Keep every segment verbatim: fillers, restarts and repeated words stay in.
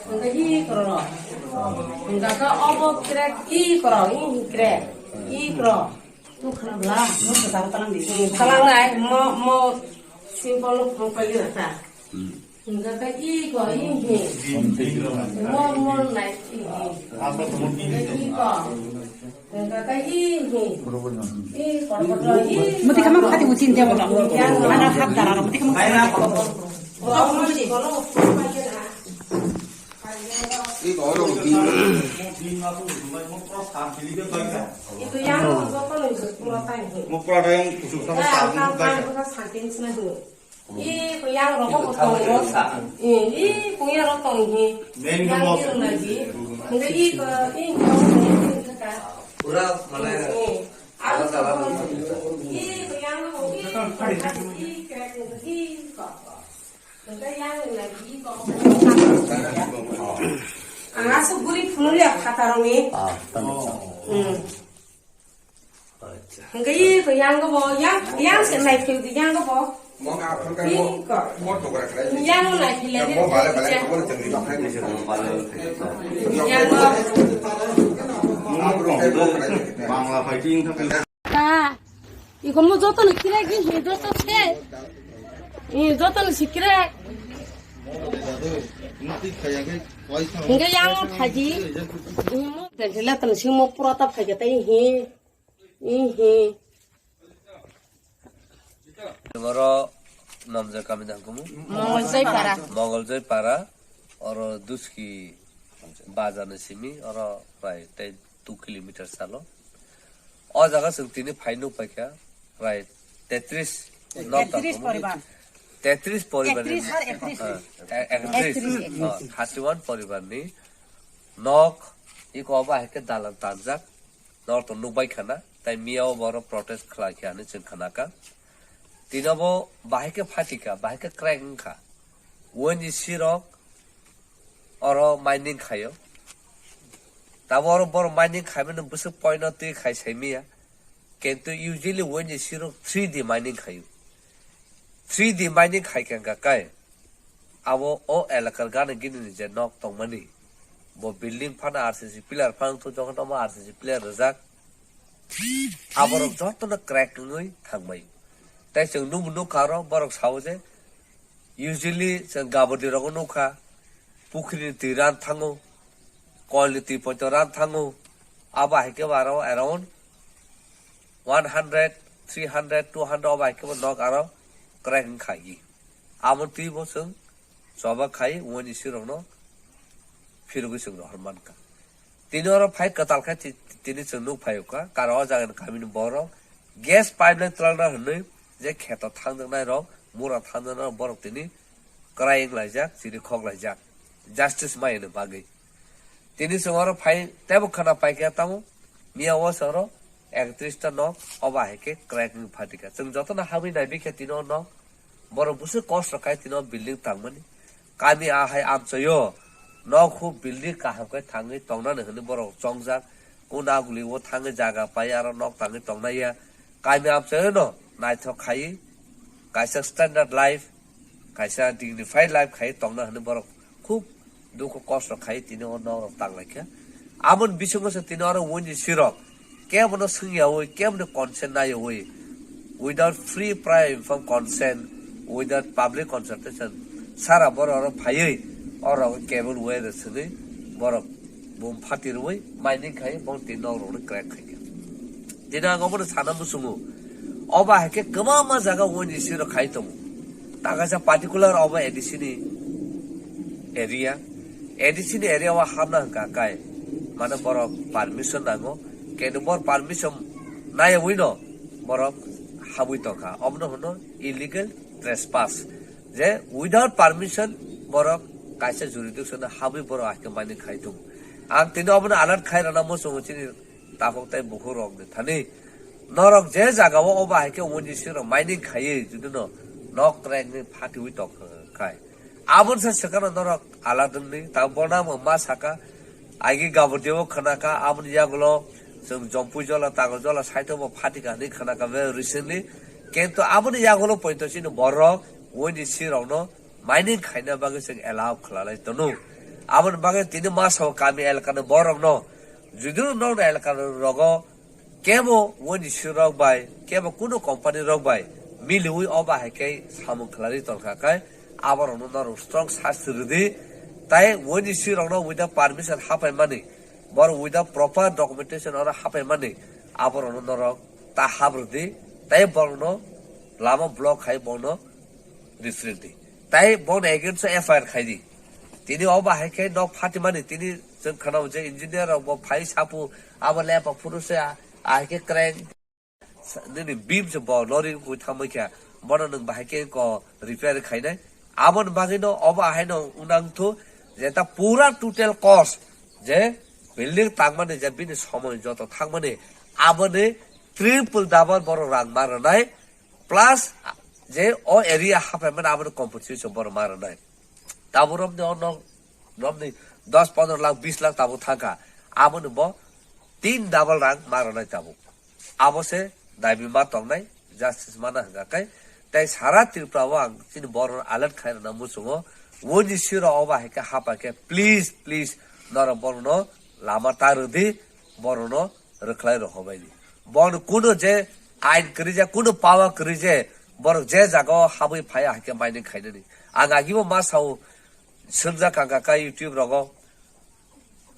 Hingka i koro. Hingka khe obo crack i koro, i crack. I koro. Tu khana bla, mo kwcharo talang di. Talang nai, mo, mo simple no phang pali rata. Hingka khe i ko, i hi. Mo, mo nai, i hi. Hingka khe i ko. Muti kama khati ucin dia bola. Ana khat dara muti kama khati. Itu yang joto ni pura tang. Mukra yang kusuk sama sabun. I kuyang rok bo tongo. I, i kuyang rok tong hi. Yang di rung lagi. Nunggu i ko, i ko, i ko. Pura mane. I, i. Alam salam. I kuyang rok i, i, i ko. Nunggu yang lagi ko. Ang asuk guri phunuli ak khatarong i. Ah, tama. Hmm. Hingke i ko yang bo, yang, yang se nai phil di yang bo. Iko. Yang nai phil di. Yang bo. Bangla fighting thapi. Ta, iko mo joto ni kire gi hi joto se. I joto ni sikire. Hingke yang phaji. Imo tense la tan simo pura ta phaji ta hi. Ihi. Oro Namjai kami dang kumu? Mongoljoy para. Mongoljoy para. Oro Duski bazar ni simi, oro prai tei two kilometer salo. O jaga chwng tini phai nuk paikha, prai tetris nok. Tetris poribar. Tetris poribar ni. Ekatris ar ekatris. Ah, e-, ekatris. Ekatris, ekatris. Ah, thirty-one poribar ni nok, iko ba hai khe dalan tanjak. Norok to nukbai khana, tai miyao borok protest khlai kha hinwi chwng khanakha. Tino bo bahai khe phatikha, bahai khe crack wngkha. Wngni sirok oro mining khaio. Tabo oro borok mining khaimano bwswk poino twi khai saimiya. Kintu usually wngni sirok three D mining khaio. Three D mining khai kha wngkha kai. Abo o elakar gana gini ni je nok tongmani, bo building phano R C C pillar phano thujak, tamo R C C pillar rijak. Aborok jotono crack wngwi thangbai. Tei chwng nukbo nukha oro, borok sao je, usually chwng gabodi rogo nukha, pukhrini twi ran thango, kolni twi poito ran thango, abo hai khe bo aro around one hundred, three hundred, two hundred abo hai khe bo nok aro crack wngkha hi. Abo twi bo chwng choba khai wngni sirokno phirogwi chwng rohor mankha. Tini oro phai kwtal khai ti-, tini chwng nuk phai kha, karon o jaga ni kami ni borok gas pipeline twlangna hwnwi je kheto thangjaknai rok, mura thangjaknai rok, borok tini kwrai wng laijak, chiri khok laijak, justice mai hwnwi bagwi. Tini chwng oro phai teibo khwna paikha tamo, miya o se oro ekatris ta nok obo hai khe crack wngwi phatikha. Chwng jotono habwi naibi khe tini o nok, borok bwswk kosto khai tini o building tangmani. Kami a hai amchaio nok huk building kaham khe thangwi tongnani hwnwi borok chongjak. Kunda guli o thangwi jaga pai aro nok tangwi tongnai ya. Kami amchaio no naithok khai kaisa standard life, kaisa dignified life khai tongna hwnwi borok khub dukhu kosto khai tini o nok rok tang lai kha. Aboni bisingo se tini oro wngni sirok kebono swngyawi, kebono consent nayawi, without free prior informed consent, without public consultation, sara borok oro phaiwi oro cable wire swngwi borok bum phati rwwi mining khai bo tini nok rokno crack khai kha. Tini ang obono sana muchungo. Obo hai khe kwbangma jaga wngni siro khai tongo. Takaisa particular obo A D C ni area. A D C ni area o hapna hwnkha kai. Mane borok permission nango. Kene bor permission naiyawi no borok habwi tongkha, obono hwno illegal trespass, je without permission borok kaisa jurisdiction habwi borok ahike mani khai tongo. Ang tini obono alert khai rwna muchungo chini takhuk tei bukhuk rokni thani, norok je jagao obo ahike woni sirok mining khaiwi judino nok krekni phatiwi tongkha khai. Aboni se swkang norok aladwngni, ta bona bo ma saka, agi gabur debo khwnaka, aboni yagulo chwng Jompui jola, Tago jola, saithobo phatika hinwi khwnaka be recently. Kintu aboni yagulo poito chini borok woni sirokno mining khaina bagwi chwng allow khwlalai tono. Aboni bagwi tini ma sao kami elakani borokno, judino nokni elaka rogo kebo woni sirok bai, kebo kuno company rok bai miliwi obo hai khe samung khlai tongkha khai, aborokno norok strong sasti rwdi, tai woni sirokno without permission hapaimani, borok without proper documentation oro hapaimani, aborokno norok ta hap rwdi, tai borokno lama block khai bono referee di. Tai bono against o F I R khai di. Tini obo hai khe nok phatimani, tini chwng khwnao je engineer rok bo phai sapu abo lepa phuru se a, a hai khe crane nini beam se bo lori kui thamwi kha, bono nwng bahai khe ko repair khainai. Aboni bagwi no obo ahai no unang thu je ta pura total cost je building tangmani je bini somoi joto thangmani aboni triple double borok rang ma rwnai. Plus je o area hapai mani aboni compensation borok ma rwnai. Tabuk romni o nok romni dos pondro lakh bis lakh tabuk thangkha, aboni bo tin double rang ma rwnai tabuk. Abo se dabi ma tongnai, justice mana hwnkha khe. Tei sara Tripura o ang chini borok alert khai rwna muchungo, woni siro obo hai khe hapa khe please please norok borokno lama ta rwdi, borokno rwkhlai rw hobaidi. Bono kuno je ain kwrwijak, kuno power kwrwi je borok je jagao habwi phaiya hai khe mining khainani. Ang agibo ma sao, swngjak kha kha YouTube rogo,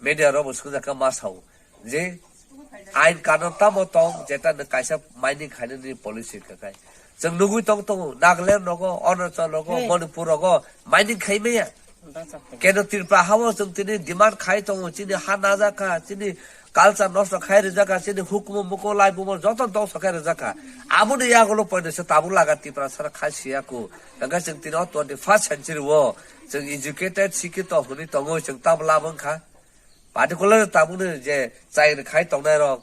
media rogo swngjak kha ma sao je ain kanun tamo tong jeta nwng kaisa mining khainani policy kha khai. Chwng nugwi tong tongo Nagaland rogo, Arunachal rogo, Manipur rogo mining khai maya. Keno Tripura hao chwng tini demand khai tongo, chini ha najak kha, chini culture nosto khai rijak kha, chini hukumu mukumu laibumo joto dongso khai rijak kha. Aboni yagulo poino se tabuk laga Tripura sara khai siya ku. Hwnkhe chwng tini o twenty first century o chwng educated, sikito hwnwi tongo, chwng tabuk labo wngkha. Particular tabukni je chai khai tongnai rok,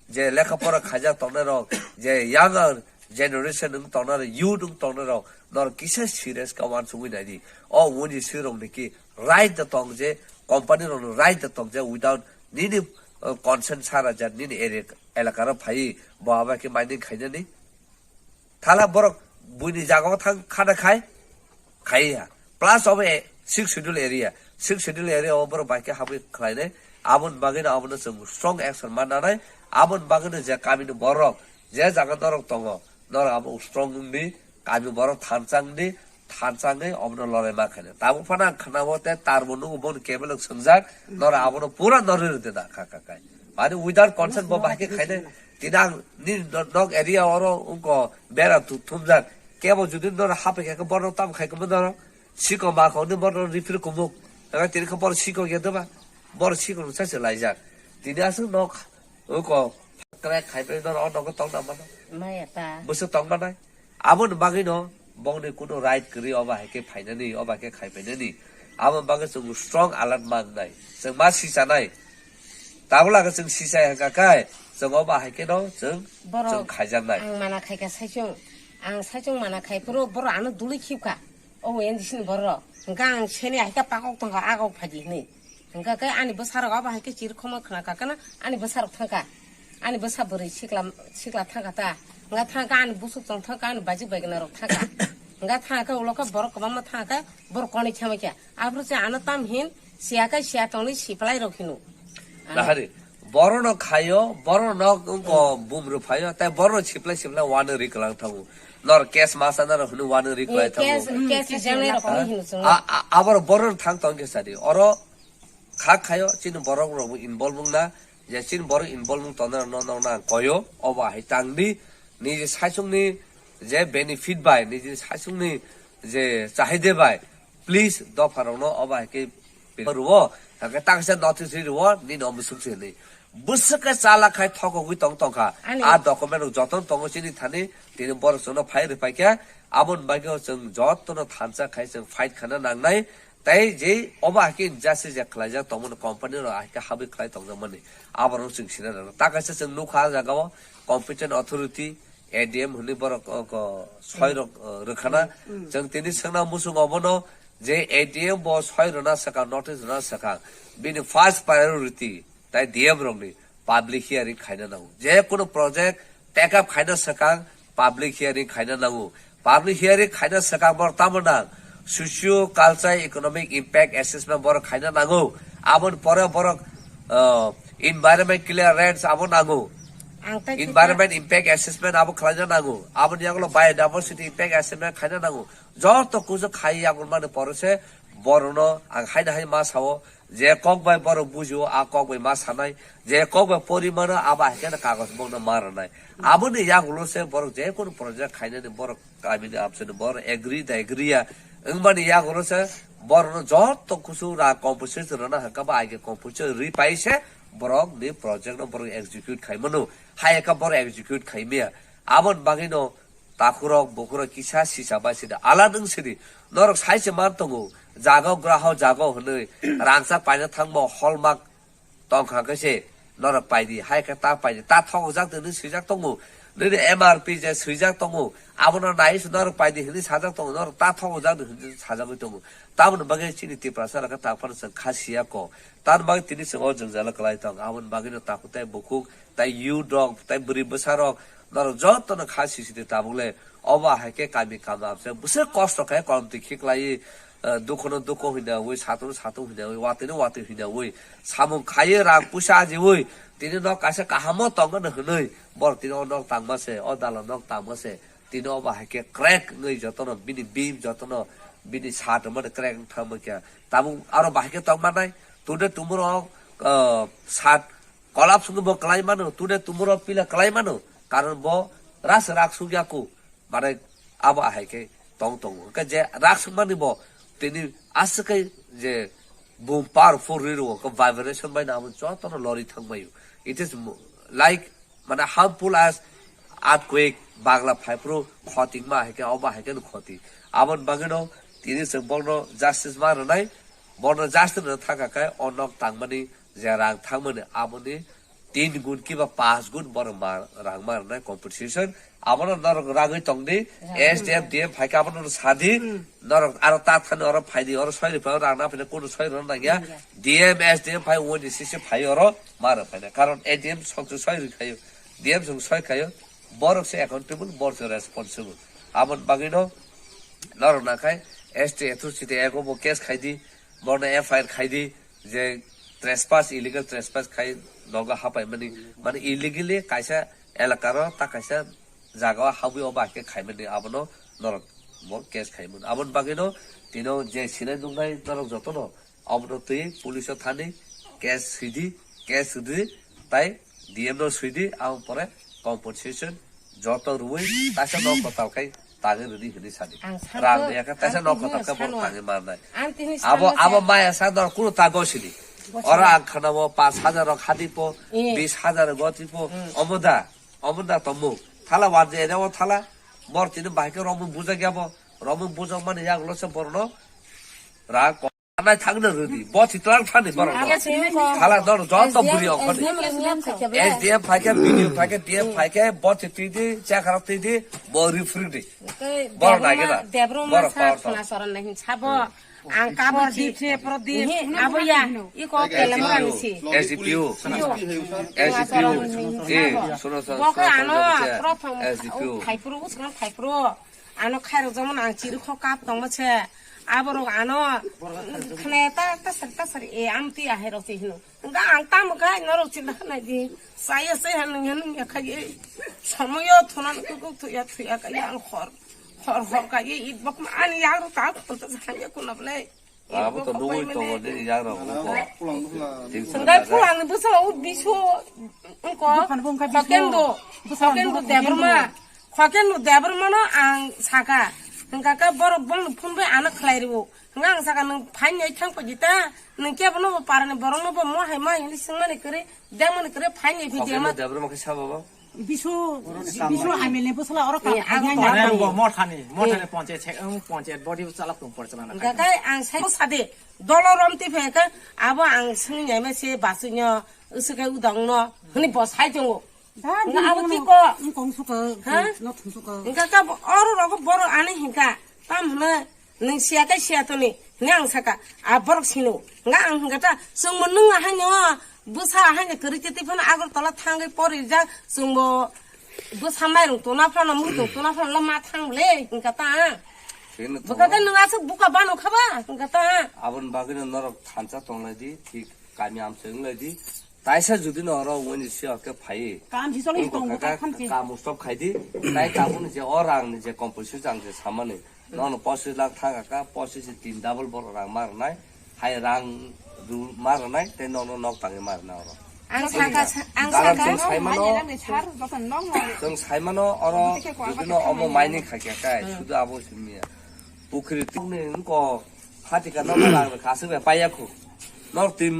je lekha pora khaijak tongnai rok, je younger generation wng tongnai rok, youth wng tongnai rok, norok kisa serious khe uansugwi naidi. O woni sirok ni ki right da tong je, company rok ni right da tong je, without nini, uh, consent sara je nini area, elaka ro phai bo aba khe mining khainani. Thala borok buini jagao thang khana khai, khaiya. Plus obo e, six schedule area. Six schedule area o borok bai khe habwi khlainai. Aboni bagwino abono chwng strong action ma nanai. Aboni bagwino je kamini borok, je jaga norok tongo, norok abo strong wngdi, kami borok thansa wngdi, thansa wngwi obono lorai ma khainai. Tabuk phano ang khwnao tei tarbo nugo bono kebelok swngjak, norok abono pura norwi rwdi da kha kha khai. Mani without consent bo bahai khe khainai. Tini ang nini no-, nok area oro wngko bera thu-, thumjak. Kebo jodi norok hapai khe borok tamo khai khe norok sikok ma kok ni borok refer kumuk. Ega tini khe borok sikok ya doba. Borok sikok no sache laijak. Tini aswk nok wngko crack khai pai norok o nogo tong na mano. Maya ta. Bwswk tong manai. Aboni bagwino bongni kuno right kwrwi obo hai khe phainani, obo hai khe khai phainani. Aboni bagwi chwng strong alert ma wngnai. Chwng ma sichanai. Tabuk lage chwng sichai hwnkha khe chwng obo hai kheno chwng, borok chwng khaijaknai. Ang mana khai kha saichung. Ang saichung mana khai phuru borok ano duli khibkha. O N G C ni borok. Hwnkha ang seni hai khe pakok tongkha, agok phaidi hwnwi. Hwnkha khe ani bwsarok abo hai khe chiri khoma khna kha kana ani bwsarok thangkha. Ani bwsa bwrwi sikla, sikla thangkha ta. Hwnkha thangkha ani busuk tong thangkha ani bajik bai gwnarok thangkha. Hwnkha thangkha ulo khe borok kwbangma thangkha borok konwi thangma khe. Aphuru se ano tam hin siya khe siya tongni siplai rok hino. Nahari, borok no khayo, borok no wngko bumrw phayo, tai borok no siplai siplai wano ri kwlang thango. Nor case masa naro hwnwi wano ri kwlai thango. Case, case rijak nai rok hino chwng. A, a, aboro borok no thang tong khe sadi. Oro kha khayo chini borok rok bo involve wngna, je chini borok involve wng tongnai rok no nokna ang koyo, obo hai tangdi, niji saichung ni je benefit bai, niji saichung ni je chahide bai, please dopha rok no obo hai khe rwo, hake taksa notice ri rwo, nini omo suk se hinwi. Bwswk khe chala khai thokogwi tong tongkha. Ani. A document rok jotono tongo chini thani, tini borok chwngno phai rwphai khe, aboni bagwi chwng jotono thansa khai chwng fight khana nangnai. Tei je obo hai khe injustice je khlaijak tongmani company rok hai khe habwi khlai tongjakmani. Aborok chwng sina nango. Ta kaisa chwng nukha ah jagao competent authority, A D M hwnwi borok, o, ko, soi rok, o, rwkhana. Chwng tini swngna muchung obono je A D M bo soi rwna swkang, notice rwna swkang. Bini first priority tai D M rokni public hearing khaina nango. Je kunu project take up khaina swkang public hearing khaina nango. Public hearing khaina swkang bor tamo nang? Socio culture economic impact assessment borok khaina nango. Aboni pore borok, uh, environment clearance abo nango. Ang tai khe environment impact assessment abo khlaina nango. Aboni yagulo biodiversity impact assessment khaina nango. Joto kusu khai yagul mani pore se borokno ang haino hai ma sao. Je kok bai borok bujio, a kok bai ma sanai. Je kok bai pori mano, abo hai khe kagoj bokno ma rwnai. Aboni yagulo se borok je kunu project khainani borok kamini abseni borok agree da agree ya. Wngmani yagulo se borokno joto kusu ra compensation rwna hwnkha ba aige compensation ri pai se borokni project no borok execute khai mano. Hai khe borok execute khai maya. Aboni bagwino takhurok, bukhurok kisa sisa bai sidi. Ala nwng sidi. Norok sai se man tongo. Jaga o graho jaga o hwnwi rangchak paina thangbo hallmark tongkha khe se norok paidi. Hai khe ta paidi. Ta thokjak de hwnwi swijak tongo. Nini M R P je swijak tongo. Abono nai se norok paidi hwnwi sajak tongo. Norok ta thokjak de hwnwi sajagwi tongo. Tamoni bagwi chini Tiprasa rok khe ta phano chwng kha siya ko. Tamoni bagwi tini chwng o jwngjalo kwlai tong. Aboni bagwino takhuk tei bukhuk tai youth rok, tai bwrwi bwsa rok, norok jotono kha sisi de tabuk le. Obo hai khe kami kama abse bwswk kosto khe kolom twi khiklai, eh, dukhono dukho hwinawi, satono satung hwinawi, watwino watwi hwinawi, samung khaiwi rang puisa ajiwi, tini nok kaisa kahamo tongmani hwnwi, borok tini o nok tangma se, o dala nok tangma se, tini obo hai khe crack wngwi jotono bini beam jotono bini sat rwmani crack wng thangma khe tabuk aro bahai khe tongmanai, tungde tumurok, eh, sat Collapse wngwi bo kwlai mano, today tomorrow pila kwlai mano, karon bo ras rak sugya ku, mane abo ahai khe tong tongo. Hwnkhe je rak sugmani bo tini aswk khe je boom powerful rwi rwo, khe vibration bai no abo jotono lori thangbaio. It is mo-, like, mane harmful as earthquake, bagla phaiphuru khoti wngma hai khe, obo hai khe no khoti. Aboni bagwino tini chwng bono justice ma rwnai, bono justice rwna thangkha khe o nok tangmani je rang thangmani aboni tin gun kiba panch gun borok ma rang ma rwnai compensation. Abono norok ragwi tongdi, S D M, D M phaikhe abono sadi, norok aro ta thani oro phaidi, oro soi rwphai rang na phaina kunu soi rwna nangya. D M, S D M phai wngwi sisi phai oro ma rwphaina. Karon A D M songchung soi rwkhaio, D M song soi khaio, borok se accountable, borok se responsible. Aboni bagwino norok nakhai S T atrocity act o bo case khaidi, bono F I R khaidi, je trespass, illegal trespass khai nogo hapaimani, mane illegally kaisa elakaro ta kaisa jagao habwi obo hai khe khaimani, abono norok bo case khaimani. Aboni bagwino tino je sinai nuknai norok jotono abono twi police o thani case swidi, case swidi, tai D M no swidi, aboni pore compensation joto rwui taisa nok kotal khai tangwi rwdi hwnwi sadi. Ang santo, rang ya khe taisa nok kotal khe borok tangwi marnai. Abo, abo maya sa dor kunu ta gosini. Oro ang khana bo panch hajar rok hadi po, bis hajar goti po, omo da, omo da tomo. Thala warje ere o thala, bor tini bahai khe romwi bujak ya bo, romwi bujak mani yak lo se borno rang ko-, nai thangna rwdi, bo thitlang thani borok no. Thala dor joto buri okhoni. S D M phaikhe, B D O phaikhe, D M phaikhe, bo thitidi, chakharok tidi, bo refree di. Borok nai gena. Borok power to. Ang kabor di, prodip, abo ya, iko kelam rani si. S D P O. S D P O. Eh, suno, suno, suno, suno, suno, S D P O. Phaipuru, usman phaipuru. Ano khairok jomon ang chiri kho kap tongma se. Aborok ano khne ta, ta sar, ta sar, e, am ti ahai rok se hino. Nga ang tamo khai norok chila khnai di. Saya se han nang han ya khai. Somoyo thonan kuk kuk thuya thuya kai ang hor. Hor hor kai it bok ma ani yang ro ta khon ta han ya kunap le. Abo to nugui tongo nini yagra uko. Sengdai phulang ni bwsalo o biso ungko. Khokendo. Khokendo Debbarma. Khokendo Debbarma no ang saka. Hingka khe borok bongni phone bai ano khlai rwo. Nga ang saka nwng phain ai thang pagi ta, nwng kebo no bo parani borok no bo mo hai mo hai hwnwi swngmani kwrwi, dengmani kwrwi phain ai video ma. Debra ma khe sabo bo. Bisu, bisu hamile bwsala oro ka Eh, phai ang nai. Ore ang bo mothani, mothani Eh. Ponchayat sek, ang ponchayat body chalak tong por chalana. Hingka kai ang sai sade, dolo rom ti phe ka, abo ang swngwi nai ma se basukno, usukai udang no, hwnwi bo sai tongo. Da, Nga abo bini tiko. Wngkong suka, Ha? Not suka. Hingka ka bo-, oro rogo borok ani hingka. Tam hwnwi nwng siya kai siya toni. Hwnwi ang saka. A borok sino. Nga ang hingka ta. Chwngbo nwng ahaino. Bwsa ahaino kwrwi tete phano Agartala thangwi porijak. Chwngbo bwsa mairung tona phano, muitung tona phano lo ma thang le. Hingka ta. Bwkha ta nwng aswk buka bano khaba. Hingka ta. Aboni bagwino norok thansa tonglai di. Thik kami amchai wnglai di. Taisa judi no oro wngwi si hwnkhe phai. Kam si choli tong kaka kam si. Kam stop khai di. Tai tabuk ni je o rang ni je compensation ang je samani. Nono pochis lakh thang kaka, pochis tin double bor rang ma rwnai. Hai rang ru ma rwnai, tei nono nok tangwi ma rwnai oro. Ang saka, ang saka. Chwng saimano, chwng saimano oro judi no omo mining khai kaka, sudu abo simi ya. Pukhri tungni wngko phatika no rang kha aswk bai paiya khu. Nok tin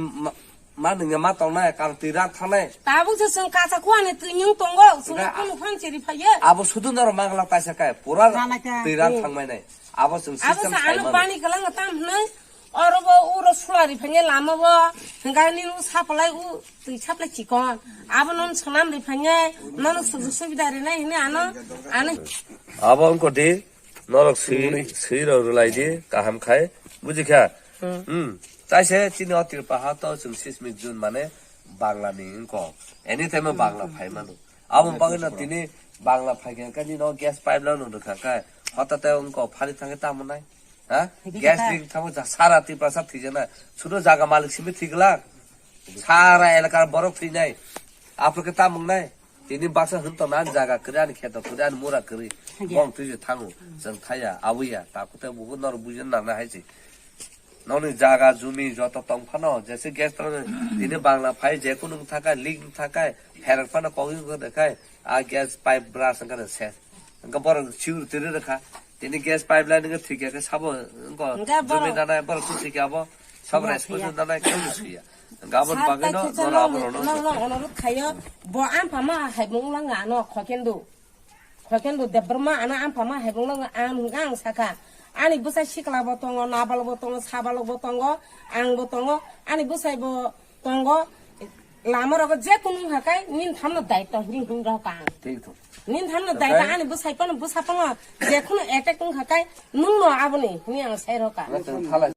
Ma nwngya ma tongnai, kar twi rak thangnai. Tabuk se chwng kacha kuani twi nyung tongo, chwng kunu phan chiri phaiye. Abo sudu norok manglak taisa kai, pura twi rak thangmai nai. Abo chwng system sa ano saimano. Bani kwlwng tam hwnwi, oro bo uro sulari phaiye lama bo, hwnkhe nini u saplai u twi saplai chikon. Abo non swnam ri phaiye, nono sujuk subida rinai hwnwi ano, ano. Abo wngkha di, Norok swi, swi rok rwlai di, kaham khai. Buji kha? Hmm. Hmm. Taise chini o Tripura ha to chwng sismik June mane Bangla ni wngkok. Anytime o Bangla phai mano. Abo bagwi no tini Bangla phai kha khe nini o gas pipeline no rwkha khe. Hotate wngkok phari thangwi tamo nai. Ha? Gas leak thangwi sara Tripura sa thwijana. Sudo jaga malik simi thwiglak. Sara elakar borok thwi nai. Aphuru khe tamo wngnai? Tini baksa hwn tong nai, ani jaga kwrwi, ani kheto kwrwi, ani mura kwrwi. Bong twi se thango. Chwng thaya, abuya. Takhuk tei bukhuk norok buji nang nai hai se. Nokni jaga, jumi joto tong phano, jese gas tong, tini Bangla phai, je kunu wng thakai, leak wng thakai, pherang phano kok wng kha de khai, a gas pipe bra song kha de se. Hwnkhe borok swi rw twi rw kha. Tini gas pipeline wngkhe thwi kha khe sabo wngkha jumi nanai borok swi thwi kha abo sabo responsible nanai khe swi ya. Hwnkhe aboni bagwi no norok abo rwno no no onoro khayo bo ampha ma haibung langa no khokendu. Khokendu Debbarma ano ampha ma haibung langa ang hwnkhe ang sakha. Ani bwsai sikla bo tongo, nabal bo tongo, sabalok bo tongo, ang bo tongo. Ani bwsai bo Tongo, lama rogo je kunu wngkha kai, nini thamno daitw hini hini rw kha ang. Thik thok. Nini thamno daitw ani bwsai phano, bwsa phano, je kunu attack wngkha kai, nwng no aboni hini ang sai rw kha. Nwng thalai.